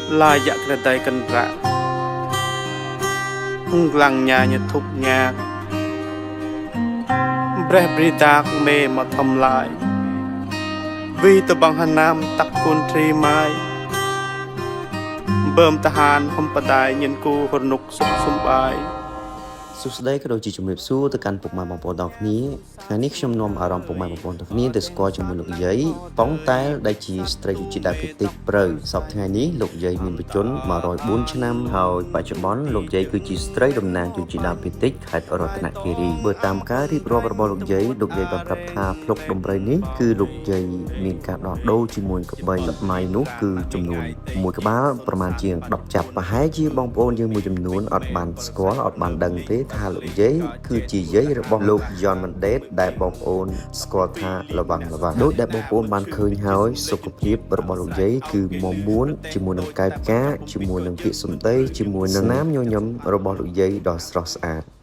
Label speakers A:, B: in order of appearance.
A: Layak keledai kendrak. Nglangnya nyetup nyak. Breh beridak me matham lai. វីតបងហណាមតាក់គុនទ្រីម៉ាយបើមតហានហំបដាយញិនគូរនុកសុខសំបាយ
B: សួស្តីក៏ដូចជាជំរាបសួរទៅកាន់ពុកម៉ែបងប្អូនទាំងគ្នាថ្ងៃនេះខ្ញុំនាំអារម្មណ៍ពុកម៉ែបងប្អូនទាំងគ្នាទៅស្គាល់ជាមួយលោកយាយប៉ុងតែលដែលជាស្ត្រីជនជាតិដើមភាគតិចព្រៅសប្តាហ៍ថ្ងៃនេះលោកយាយមានបច្ចុប្បន្ន104ឆ្នាំហើយបច្ចុប្បន្នលោកយាយគឺជាស្ត្រីតំណាងជនជាតិដើមភាគតិចខេត្តរតនគិរីបើតាមការរៀបរាប់របស់លោកយាយលោកយាយបានប្រាប់ថាភ្លុកដំរីនេះគឺលោកយាយមានការដោះដូរជាមួយក្របីសម័យនោះគឺចំនួនមួយក្បាលប្រមាណជាង10ចាប់ប្រហែលជាបងប្អូនយើងមួយចំនួនអត់បានស្គាល់អត់បានដឹងទេថាលោកយាយគឺជាយាយរបស់លោកយ៉នម៉ាន់ដេតដែលបងប្អូនស្គាល់ថាលវ៉ាំងលវ៉ាំងដោយដែលបងប្អូនបានឃើញហើយសុខភាពរបស់លោកយាយគឺមមួនជាមួយនឹងកាយវិការជាមួយនឹងពាក្យសម្ដីជាមួយនឹងស្នាមញញឹមរបស់លោកយាយដ៏ស្រស់ស្អាត។